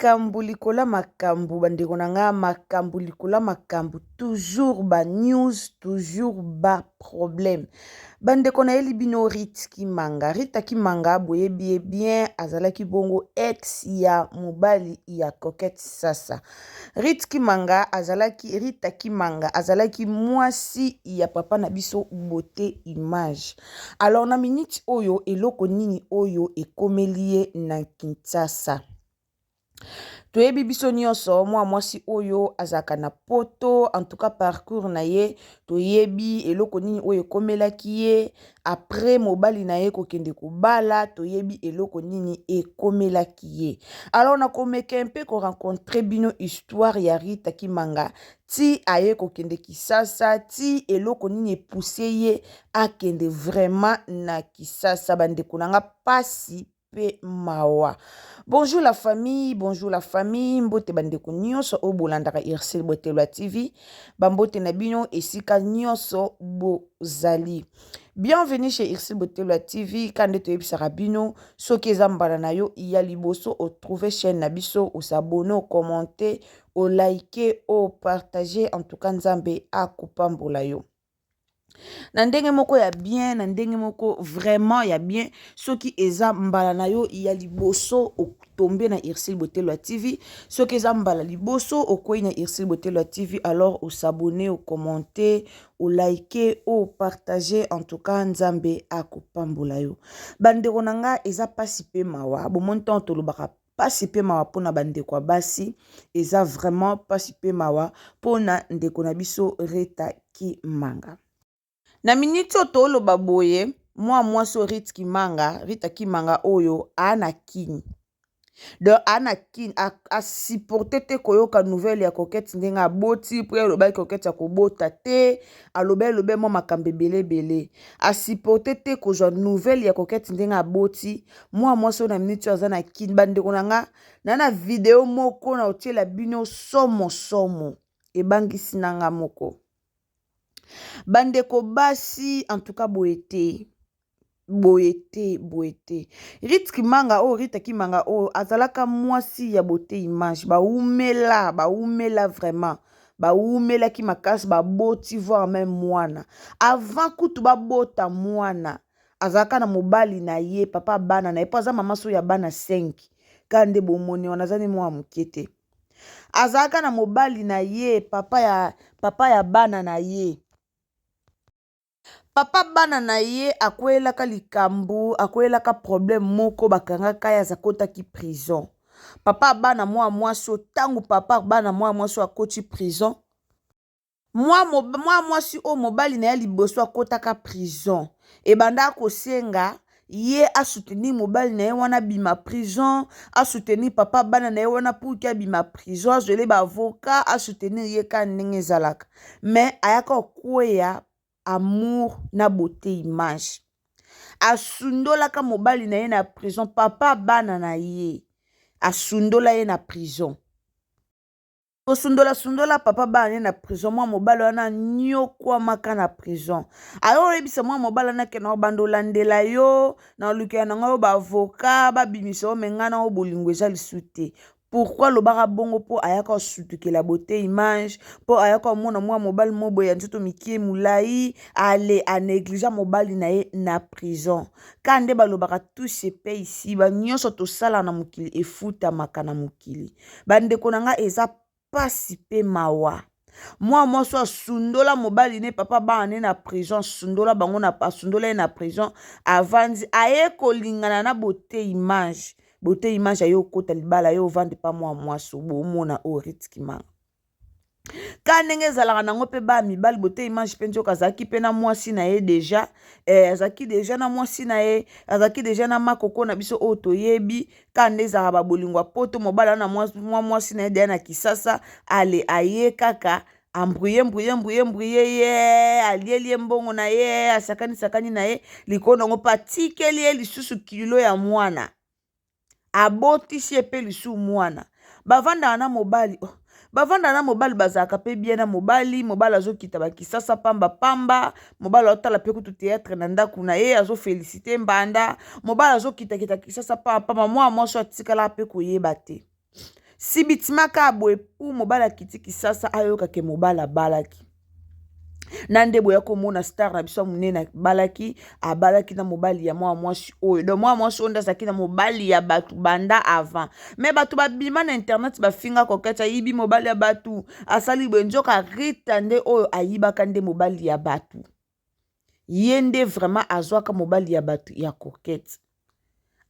Makambo likolo ya makambo bandeko na nga, makambo likolo ya makambo, toujours ba news, toujours ba problème. Bandeko nayeli bino Rite Kimanga. Rita Kimanga boyebi ye bien, azalaki bongo ex ya mobali ya Coquette Sasa. Rite Kimanga azalaki Rita Kimanga azalaki mwasi ya papa na biso Beauté Image. Alors na minute oyo eloko nini oyo ekomeli ye na Kinshasa? Toyebi biso nyonso mwa mwasi oyo azalaka na poto, en tout cas parcours na ye toyebi eloko nini oyo ekomelaki ye après mobali na ye kokende kobala, toyebi eloko nini ekomelaki ye. Alors nakomeka mpe korencontre bino histoire ya Rita Kimanga ti aye kokende Kisasa, ti eloko nini epousse ye akende vraiment na Kisasa. Bandeko na nga, pasi pe mawa. Bonjour la famille, bonjour la famille, mbote bandeko nyonso oyo bolandaka Ursule Botelwa TV, bambote na bino esika nyonso bozali. Bienvenue chez Ursule Botelwa TV, ka nde toyebisaka bino soki eza mbala na yo ya liboso otrouve chaîne na biso, osabone, okommente, olike, opartage, en tout cas Nzambe akopambola yo. Na ndenge moko ya bien, na ndenge moko vraiment ya bien, soki eza mbala na yo ya liboso otombe na Ursule Botelwa TV, soki eza mbala liboso okwei na Ursule Botelwa TV, alors osabone, okommente, olike, opartage, en tout cas Nzambe akopambola yo. Bandeko na nga, eza pasi pe mawa, bomoni ntango tolobaka pasi pe mawa mpona bandeko ya basi, eza vraiment pasi pe mawa mpona ndeko na biso Rita Kimanga. Na miniti oyo toloba boye, mwa mwasi oyo Rita Kimanga, Rita Kimanga oyo aa na Kin, donc aa na Kin, asupporte te koyoka nouvelle ya Coquette ndenge aboti, po ye alobaki Coquette akobota te, alobi alobi mwa makambo ebele ebele, asupporte te kozwa nouvelle ya Coquette ndenge aboti. Mwa mwasi oyo na miniti oyo aza na Kin. Bandeko na nga, na na video moko na otiela bino somo somo, ebangisi na nga moko. Bandeko basi, en tout cas boye te, boye te, boye te. Rite Kimanga oyo, Rita Kimanga oyo azalaka mwasi ya Beauté Image, baumela, baumela vraiment, baumelaki makasi, baboti voire même mwana. Avant kutu babota mwana, azalaka na mobali na ye, papa bana na ye, po aza mama so ya bana 5, kaka nde bomoni wana, aza ne mwa moke te. Azalaka na mobali na ye, papa ya bana na ye. Papa bana na ye akweyelaka likambo, akweyelaka problème moko, bakangaka ye, azakotaki prison. Papa bana mwa mwasi oyo, ntango papa bana mwa mwasi oyo akoti prison, mwa mwasi oyo mobali na ye liboso akotaka prison, ebanda kosenga ye asoutenir mobali na ye wana abima prison, asoutenir papa bana na ye wana pour que abima prison, azwele baavocat, asoutenir ye kaka ndenge ezalaka. Mais ayaka kokweya amour na Beauté Image, asundolaka mobali na ye na prison, papa bana na ye asundola ye na prison. Kosundola sundola papa bana ne na prison, mwa mobali wana anyokwamaka na prison. Ayo oyebisa mwa mobali wana ke na obanda olandela yo, na olukela na ngai oyo baavocat babimisa yo, me ngai na oyo bolingo eza lisu te. Pourquoi alobaka bongo? Mpo ayaka osutukela Beauté Image, mpo ayaka omona mwa mobali mo boye ya nzoto mikie molai, ale anéglige mobali na ye na prison. Ka nde balobaka tout se paye ici, banyonso tosala na mokili efutamaka na mokili. Bandeko na nga, eza pasi pe mawa. Mwa mwasi asundola mobali ne, papa bana ne na prison, asundola bango na asundola ye na prison, avandi aye kolingana na Beauté Image. Beauté Image aye okota libala, ye ovandi pa mwa mwasi bomona oyo Rite Kimanga. Ka ndenge ezalaka nango mpe baya mibali, Beauté Image mpe nzoka azalaki mpe na mwasi na ye deja, azalaki deja na mwasi na ye, azalaki deja na makoko na biso oyo toyebi. Ka nde ezalaka babolingo ya poto, mobali wana mwa mwasi na ye deya na Kisasa, ale aye kaka ambrouye mbrouye mbrouye mbrouye ye, alieli ye mbongo na ye, asakani sakani na ye likolo nango mpe atikeli ye lisusu kilo ya mwana, abotisi ye mpe lisusu mwana. Bavandaka na mobali, oh, bavandaka na mobali, bazalaka mpe bien na mobali. Mobali azokita bakisasa pamba pamba, mobali azotala mpe kutu théâtre na ndako na ye, azofélicite mbanda, mobali azokitakita Kisasa pamba pamba. Mwana mwasi atikalaka mpe koyeba te. Subitement kaka boye pu mobali akiti kisasa ayoka ke mobali abalaki. Na nde boya komona star na biso ya monene abalaki, abalaki na mobali ya mwana mwasi oyo. Donc mwana mwasi oyo nde azalaki na mobali ya bato banda avant. Mais bato babima na internet bafinga Coquette ayibi mobali ya bato, asali boye, nzoka Rita nde oyo ayibaka nde mobali ya bato. Ye nde vraiment azwaka mobali ya bato ya Coquette.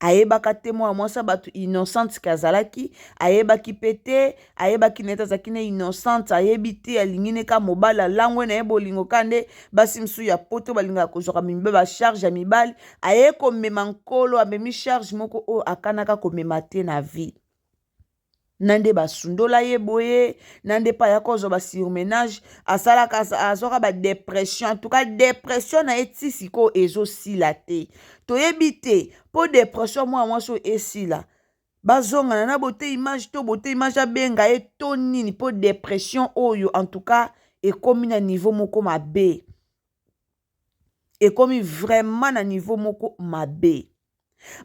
Ayebaka te mwana mwasi ya bato innocente ke azalaki, ayebaki pe te, ayebaki na ye te azalaki na innocente, ayebi te, alingi ne kaka mobali alangwe na ye bolingo kaka nde basi mosusu ya poto balingaka kozwaka mibali ba charge ya mibali, aye komema nkolo, amemi charge moko oyo akanaka komema te na vie. Na nde basundola ye boye, na nde pe aya kozwa ba surmenage, asalaka azwaka ba depression, en tout cas depression na ye ti sikoyo ezosila te. Toyebi te po depression mwana mwasi oyo esila, bazongana na bote image to bote image abenga ye to nini, po depression oyo en tout cas ekomi na niveau moko mabe. Ekomi vraiment na niveau moko mabe.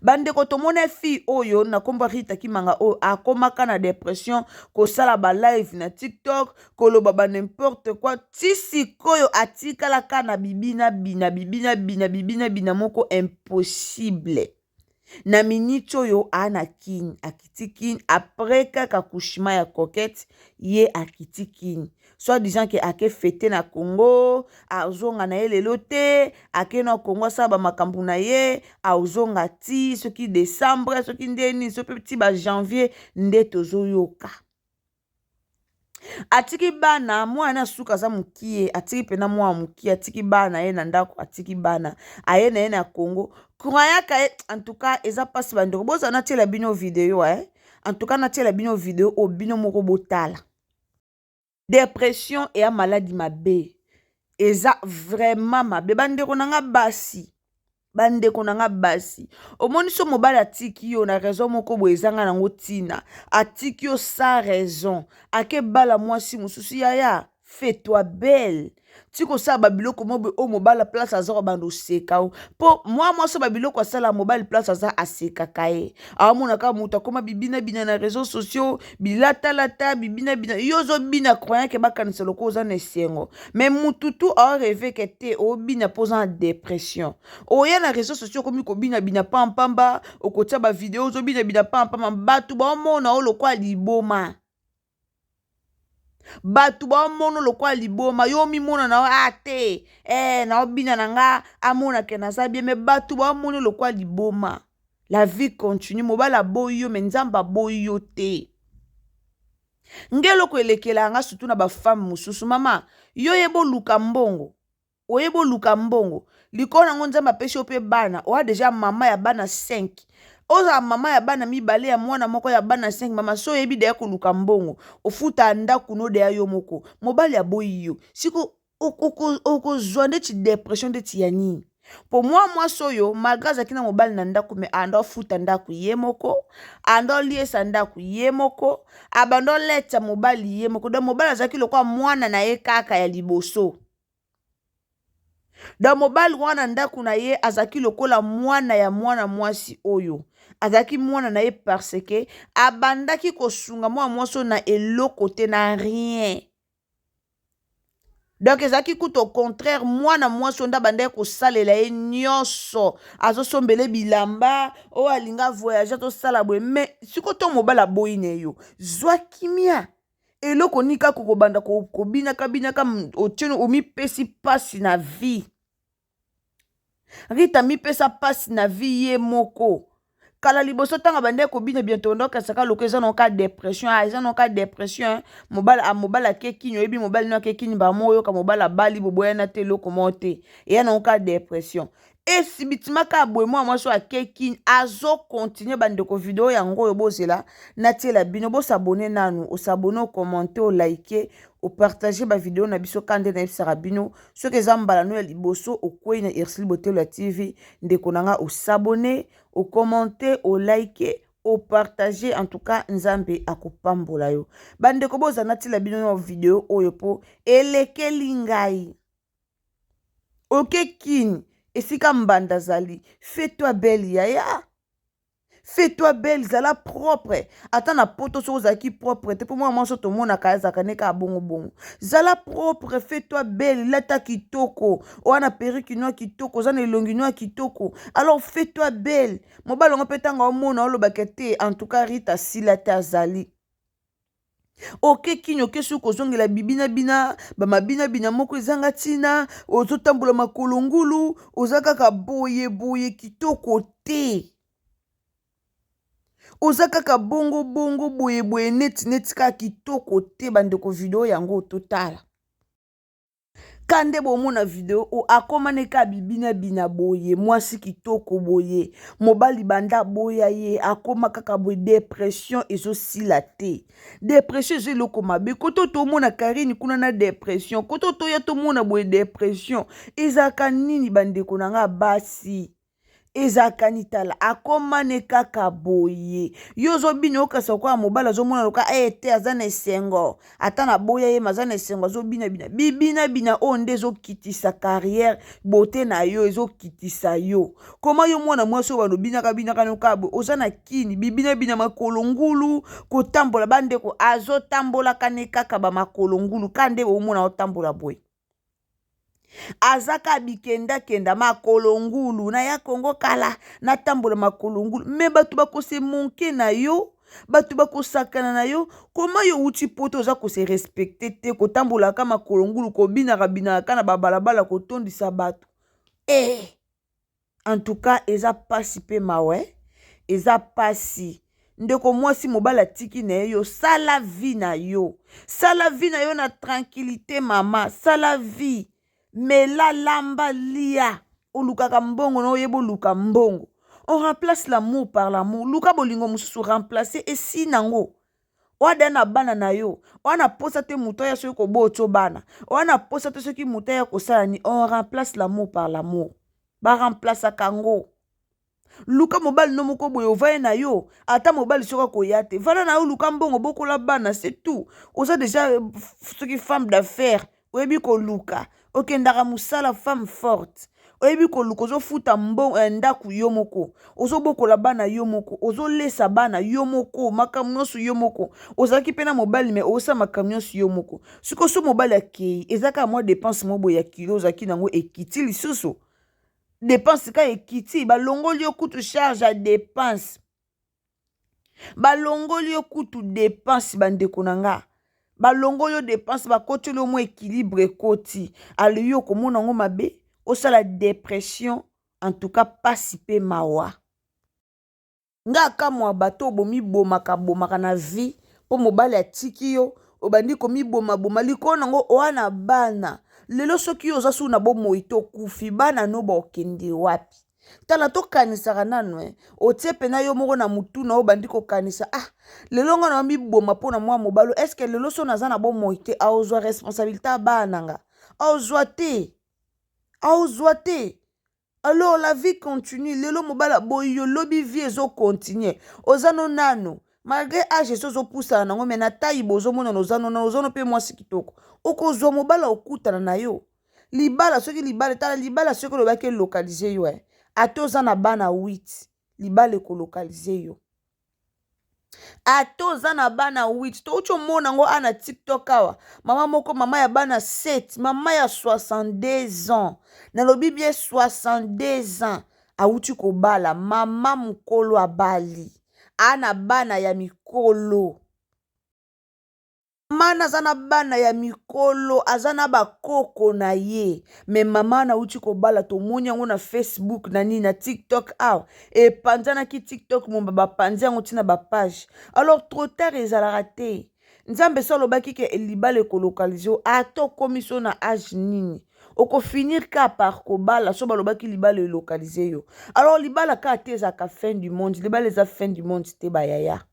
Bandeko tomona fille oyo na kombo Rita Kimanga oyo akomaka na depression, kosala ba live na TikTok, koloba ba n'importe quoi, ti sikoyo atikalaka na bibina bina bibina bina bibina bina moko impossible. Na minute oyo a na Kin, akiti Kin après kaka accouchement ya Coquette, ye akiti Kin. Soit disant que ake fete na Congo, azonga na ye lelo te, ake na Congo asala ba makambo na ye, azonga ti soki décembre, soki nde nini, soki ti ba janvier nde tozoyoka. Atiki bana, mwana na suka aza mokie, atiki pena mwana mokie, atiki bana ye na ndako, atiki bana aye na ye na Congo. Croyant ka ye, en tout cas eza pasi bandeko, bozala natiela bino video eh. En tout cas natiela bino video oyo bino moko botala. Depression eya maladi mabe, eza vraiment mabe bandeko na nga basi, bandeko na nga basi. Omoni so mobali atiki yo na raison moko boye ezanga nango ntina, atiki yo sans raison, ake bala mwasi mosusu, yaya fais-toi belle, ti kosala ba biloko moko boye oyo mobali place aza kobanda oseka yo, po mwa mwasi ba biloko asala mobali place aza asekaka ye, aomona kaka moto akoma bibina bina na réseaux sociaux, bilatalata bibina bina, yo ozobina croyant ke bakanisa lokola oza na esengo, mais mutu tu ao rêver ke te obina po oza na dépression, oya na réseaux sociaux okomi kobina bina pampamba, okotia ba video ozobina bina pampamba, bato baomona yo lokola liboma. Bato baomona lokola liboma, yo omimona na yo, ah te, eh, naobina na nga, amona ke naza bien, mais bato baomona lokola liboma. La vie continue, mobali aboyi yo, mais Nzambe aboyi yo te. Nge eloko elekela nga surtout na ba femme mosusu, mama, yo yeba oluka mbongo, oyeba oluka mbongo, likolo nango Nzambe apesi yo pe bana, oa deja mama ya bana 5, ozala mama ya bana mibale ya mwana moko ya bana 5, mama so oyebi deya koluka mbongo, ofuta ndako no deya yo moko, mobali aboyi yo, siko okozwa ndeti depression ndeti ya nini? Po mwa mwasi oyo malgré azalaki na mobali na ndako, mais ando afuta ndako ye moko, ando aliesa ndako ye moko, abando aleta mobali ye moko, donc mobali azalaki lokola mwana na ye kaka ya liboso. Donc mobali wana ndako na ye azalaki lokola mwana ya mwana mwasi oyo, azalaki mwana na ye parce que abandaki kosunga mwana mwasi oyo na eloko te, na rien. Donc ezalaki kutu au contraire, mwana mwasi oyo nde abandaki kosalela ye nyonso, azosombele bilamba oyo alinga voyage, azosala boye, mais sikoyo to mobali aboyi na yo, zwa kimia. Eloko nini kaka kobanda kobinaka binaka, otieni omipesi pasi na vie. Rita mipesa pasi na vie ye moko. Kala liboso ntango abandaki kobina bientôt ndo akasaka loko eza na depression, ah, eza na depression, mobali, ah, mobali ake kini, oyebi mobali no ake kini, ba mo oyoka mobali abali boboyana te eloko moko te, eya na depression. Esibitima kaka boye mwana mwasi oyo ake kini azo continuer. Bandeko, video yango oyo bozela natiela bino, bosabone nanu, osabone, okommente, olike, opartage ba video na biso. Ka nde nayebisaka bino, soki eza mbala no ya liboso okwei na Ursule Botelo ya TV, ndeko na nga, osabone, okommente, olike, opartage, en tout cas Nzambe akopambola yo. Bandeko, bozala natiela bino na video oyo po elekeli ngai. Oke kini esika mbanda azali, fais-toi belle yaya, Fais-toi belle, zala propre. Ata na poto soki ozalaki propre te, mpo mwana mwasi oyo tomonaka azalaka ne kaka bongo bongo. Zala propre, fais-toi belle, lata kitoko, oa na perruque noa kitoko, oza na elongi noa kitoko. Alors fais-toi belle. Mobali yango mpe ntango aomona olobaka te, en tout cas Rita asila te azali. Oke kini oke soki kozongela bibinabina bamabinabina moko ezanga ntina, ozotambola makolo ngulu, oza kaka boye boye kitoko te. Oza kaka bongo bongo boye boye neti neti kaka kitoko te. Bandeko, video yango totala ka nde bomona video oyo akoma ne ka bibinabina boye, mwasi kitoko boye, mobali banda aboya ye akoma kaka boye. Depression ezosila te, depression eza eloko mabe. Koto tomona Karine kuna na depression, koto toya tomona boye depression ezalaka nini? Bandeko na nga basi, ezalaka ni tala akoma ne kaka boye. Yo ozobina okasa lokola mobali azomona loka e te aza na esengo, ata na boya ye aza na esengo, azobinabina bibinabina. Oyo nde ezokitisa carrière bote na yo, ezokitisa yo. Koma yo mwana mwasi oyo banobinaka binaka noka boye, oza na kini bibinabina makolo ngulu kotambola. Bandeko, azotambolaka ne kaka bamakolo ngulu ka nde omona otambola boye, aza ka bikendakenda makolo ngulu. Na ya Kongo kala natambola makolo ngulu, me bato bakose monke na yo, bato bakosakana na yo. Koma yo wuti poto, oza kose respecter te, kotambolaka makolo ngulu, kobinaka binaka na babalabala, kotondisa bato. Eh, en tout cas eza pasi mpe mawa, eza pasi. Ndeko mwasi, mobali atiki na ye yo, sala vie na yo, sala vie na yo na tranquillité. Mama, sala vie, mela, lamba, lia, olukaka mbongo na oyeba oluka mbongo. On remplace l'amour par l'amour. Luka bolingo mosusu, remplace esi nango. Oada na bana na yo, oa na posa te moto aya soki kobotyo bana, oa na posa te soki moto aya kosala ni. On remplace l'amour par l'amour, baremplaçaka yango. Luka mobali no moko boye, ovaye na yo. Ata mobali soki akoya te, vanda na yo, luka mbongo, bokola bana, c'est tout. Oza déjà soki femme d'affaires, oyebi koluka, okendaka mosala, femme forte, oyebi koluka, ozofuta mbongo eh, ndako yo moko, ozobokola bana yo moko, ozolesa bana yo moko, makambo nyonso yo moko. Ozalaki mpe na mobali, me osala makambo nyonso yo moko. Sikoyo so mobali akei, eza kaka mwa dépense mo boye ya kilo ozalaki nango ekiti lisusu, dépense ka ekiti, balongoli yo kutu charge ya dépense, balongoli yo kutu dépense. Bandeko na nga, balongoli yo dépense, bakoteli yo mwa équilibre ekoti. Alors yo okomona yango mabe, osala dépression. En tout cas pasi mpe mawa. Nga akamwa bato oyo bomibomaka bomaka na vie mpo mobali atiki yo, obandi komibomaboma likolo nango. Oa na bana lelo, soki yo oza suku na bomoi to okufi, bana no bakokende wapi? Tala, tokanisaka nanu eh. Otie mpena yo moko na mutu na obandi kokanisa: ah, lelo nga na miboma mpo na mwa mobali, est-ce lelo so naza na bomoi te, aozwa responsabilité ya bana na nga? Aozwa te, aozwa te. Alors la vie continue. Lelo mobali aboyi yo, lobi vie ezocontinue. Oza no nano, malgré âge esi ozopusana nango, me na taille bozomonana, oza no nano, oza no mpe mwasi kitoko. Okozwa mobali, okutana na yo libala. Soki libala, tala libala, soki olobaki elocaliser yo eh. Ata oza na bana 8, libala ekolocaliser yo. Ata oza na bana 8, touti omona yango a na TikTok awa, mama moko, mama ya bana 7, mama ya 62 ans, nalobi bien 62 ans, awuti kobala, mama mokolo abali, a na bana ya mikolo. Mama aza na bana ya mikolo, aza na bakoko na ye, me mama wana awuti kobala. Tomoni yango na Facebook na nini na TikTok awa, epanzanaki TikTok momba, bapanzi yango ntina bapage. Alors trop tard ezalaka te. Nzambe so alobaki ke libala ekolocaliser yo, ata okomi so na âge nini, okofinir ka par kobala. So balobaki libala elocaliser yo, alors libala kaka te ezalaka fin du monde. Libala eza fin du monde te, bayaya.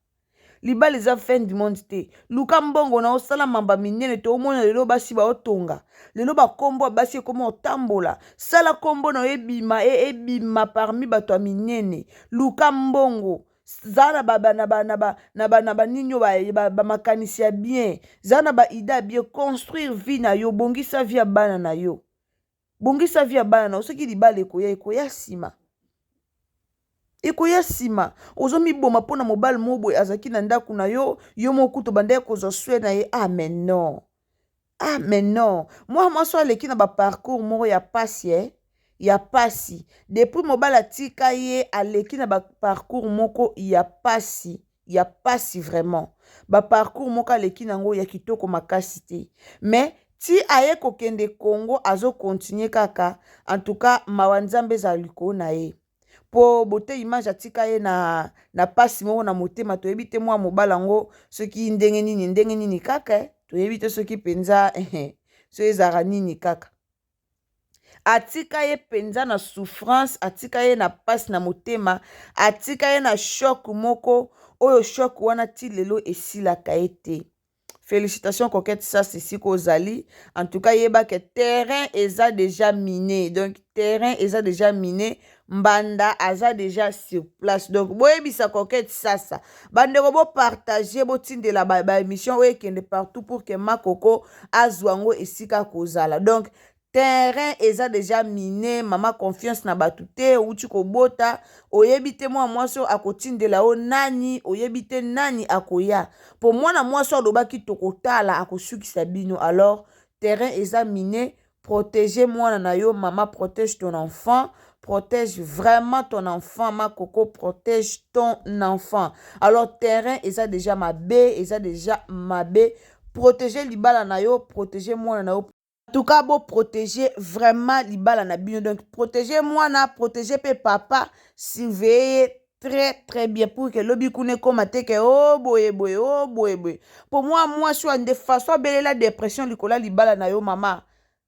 Libala eza fin du monde te. Luka mbongo na osala mamba minene. Toomona lelo basi baotonga, lelo bakombo ya basi ekoma otambola. Sala kombo na yo ebima, ebima parmi bato ya minene. Luka mbongo, zala na banini oyo bamakanisi ya bien, zala na baidées ya bien, construire vie na yo, bongisa vie ya bana na yo, bongisa vie ya bana na yo. Soki libala ekoya, ekoya nsima. Ekoya nsima. Ozomiboma mpo na mobali moko boye azalaki na ndako na yo, yo moko kutu obandaki kozwa soin na ye. Ah mais non. Ah mais non. Mwana mwasi oyo aleki na ba parcours moko ya pasi eh. Ya pasi. Depuis mobali atika ye aleki na ba parcours moko ya pasi. Ya pasi vraiment. Ba parcours moko aleki na yango ya kitoko makasi te. Mais ti aye kokende Congo azo continuer kaka. En tout cas mawa Nzambe ezala likolo na ye. Po bote image atika ye na, na pasi moko na motema toyebi te mwa mobali yango soki ndenge nini ndenge nini kaka eh, toyebi te soki mpenza eh, soki ezalaka nini kaka atika ye mpenza na souffrance atika ye na pasi na motema atika ye na choc moko oyo choc wana ti lelo esilaka ye te. Felicitations Coquette Sas esika ozali en tout cas yeba que terrain eza déjà miné donc terrain eza déjà miné mbanda aza déjà sur place donc boyebisa Coquette Sasa bandeko bo partager botindela ba, ba émission oyo ekende partout pour que Makoko azwa yango esika kozala donc Terrain eza dejà mine mama confiance na batu te owuti kobota oyebi te mwana mwasi oyo akotindela yo nani oyebi te nani akoya po mwana mwasi oyo alobaki tokotala akosukisa bino alors terrain eza mine protege mwana na yo mama protege ton enfant protège vraiment ton enfant ma coco protège ton enfant alors terrain eza dejà mabe eza dejà mabe protege libala na yo protege mwana na yo En tout cas bo protéger vraiment libala na bino donc protéger mwana protéger pe papa surveiller très très bien pour que lobi kuna ekoma te ke o oh, boye boye o oh, boye boye po mwa mwasi oyo nde façon abelela dépression likolo ya libala na yo mama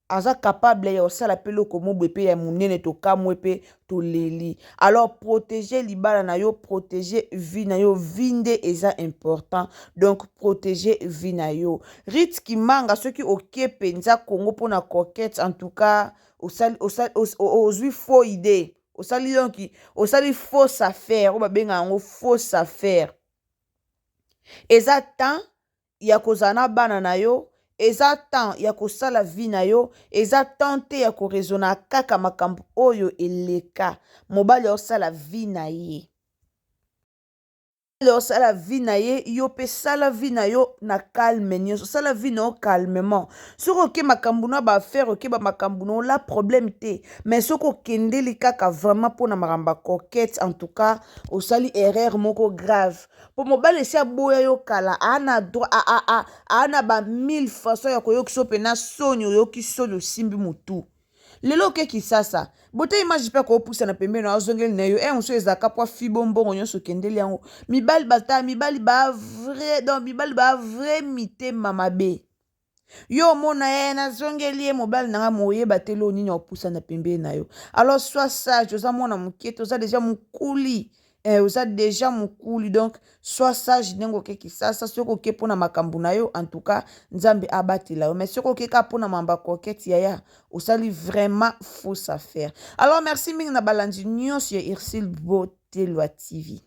aza capable ya kosala mpe eloko mobwe mpe ya monene tokamwe mpe toleli alors protéger libala na yo protéger vie na yo vie nde eza important donc protéger vie na yo Rit Kimanga soki oke mpenza Congo mpona coquette en tout cas osali osali ozwi faux idée osali donc osali fausse affaire oyo babengaka yango fausse affaire eza temps ya kozala na bana na yo eza temps ya kosala vie na yo eza temps te ya koraisonna kaka makambo oyo eleka mobali aosala vie na ye osala vie na ye yo mpe sala vie na yo na calme nyonso sala vie na yo calmement soki oke makambo na baaffaire oke bamakambo na ola problème te mais soki okendeli kaka vraiment mpona makambo ya coquette en tout cas osali erreur moko grave Po mobali esi aboya yo kala aa na droit aa na ba mille façon ya koyokisa yo pena soni oyoki soni osimbi mutu lelo oke kisasa bote image pe akopusana pembeni na azongeli na yo eh mosusu ezalaka po afibo mbongo nyonso okendeli yango mibali bata mibali ba vrai donc mibali ba vrai mitema mabe Yo omona ye nazongeli ye mobali na nga moyeba te loo nini opusana pembeni na yo alors sois sage oza mwana moke te oza deja mokuli eh, oza deja mokuli donc sois sage ndenge oke kisasa soki oke mpo na makambo na yo en tout cas nzambe abatela yo mais soki oke kaka mpo na mamba coquette yaya osali vraiment fausse affaire alors merci mingi na balandi nyonso ya Ursule Botelwa TV.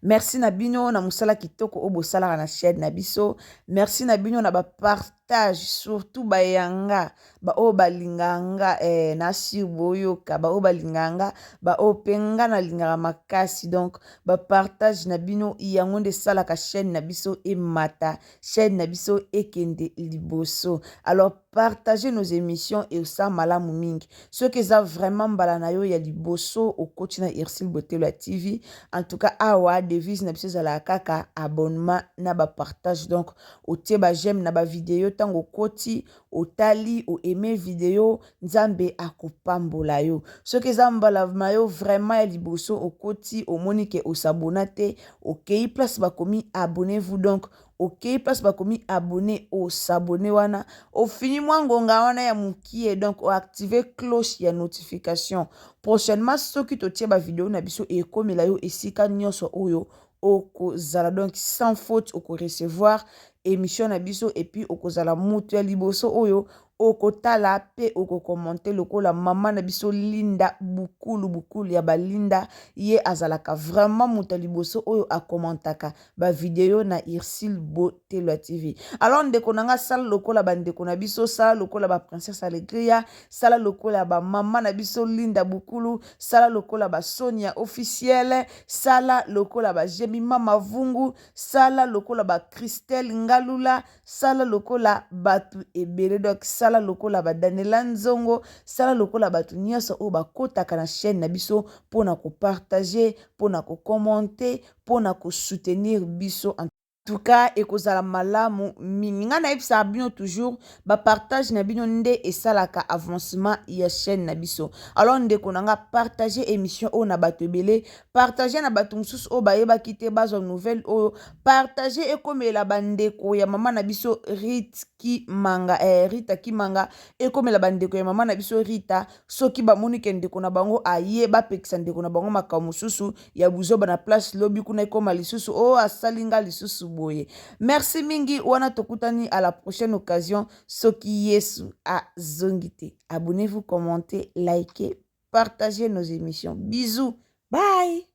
Merci na bino na mosala kitoko oyo bosalaka na chaîne na biso. Merci na bino na ba partage surtout bayanga ba oyo balingaka nga eh, na sur boyoka ba oyo balingaka nga ba oyo mpe nga nalingaka makasi donc ba partage na bino yango nde esalaka chaîne na biso emata chaîne na biso ekende liboso alors partager nos émissions esa malamu mingi soki eza vraiment mbala na yo ya liboso okoti na Ursule Botelo ya TV en tout cas awa devise na biso ezalaka kaka abonnement na ba partage donc otie ba j'aime na ba video ntango okoti otali o aime video nzambe akopambola yo soki eza mbala na yo vraiment ya liboso okoti omoni ke osabona te okei place bakomi abonnez-vous donc okei place bakomi abonne osabonne wana ofini mwa ngonga wana ya mokie donc oactive cloche ya notification prochainement soki totie bavideo na biso ekomela yo esika nyonso oyo okozala donc sans faute okorecevoir émission na biso epuis okozala moto ya liboso oyo Okotala pe oko commenter lokola maman na biso Linda Bukulu Bukulu ya ba Linda ye azalaka vraiment moto ya liboso oyo a commentaka ba video na Ursule Botelua TV. Alors ndeko na nga sala lokola ba ndeko na biso, sala lokola ba Princesse Alegria, sala lokola ba maman na biso Linda Bukulu, sala lokola ba Sonia officielle, sala lokola ba Jemima Mavungu, sala lokola ba Christelle Ngalula, sala lokola batu ebele donc sala lokola ba Daniela Nzongo sala lokola batu nyonso oyo bakotaka na chaîne na biso mpona kopartage mpona kokommente mpona kosoutenir biso en tout cas ekozala malamu mingi. Ngai nayebisaka bino toujours bapartage na bino nde esalaka avancement ya chaîne na biso. Alors ndeko na nga, partage émission oyo na bato ebele, partage na bato mosusu oyo bayebaki te bazwa nouvelle oyo, partage ekomela bandeko ya mama na biso Rit Kimanga, Rita Kimanga, ekomela bandeko ya mama na biso Rita. Soki bamoni ke ndeko na bango aye, bapekisa ndeko na bango makambo mosusu ya buzoba na place lobi kuna ekoma lisusu o oh, asali nga lisusu boye. Merci mingi, wana tokutani à la prochaine occasion soki Yesu azongi te. Abonnez-vous, commentez, likez, partagez nos émissions. Bisous, bye.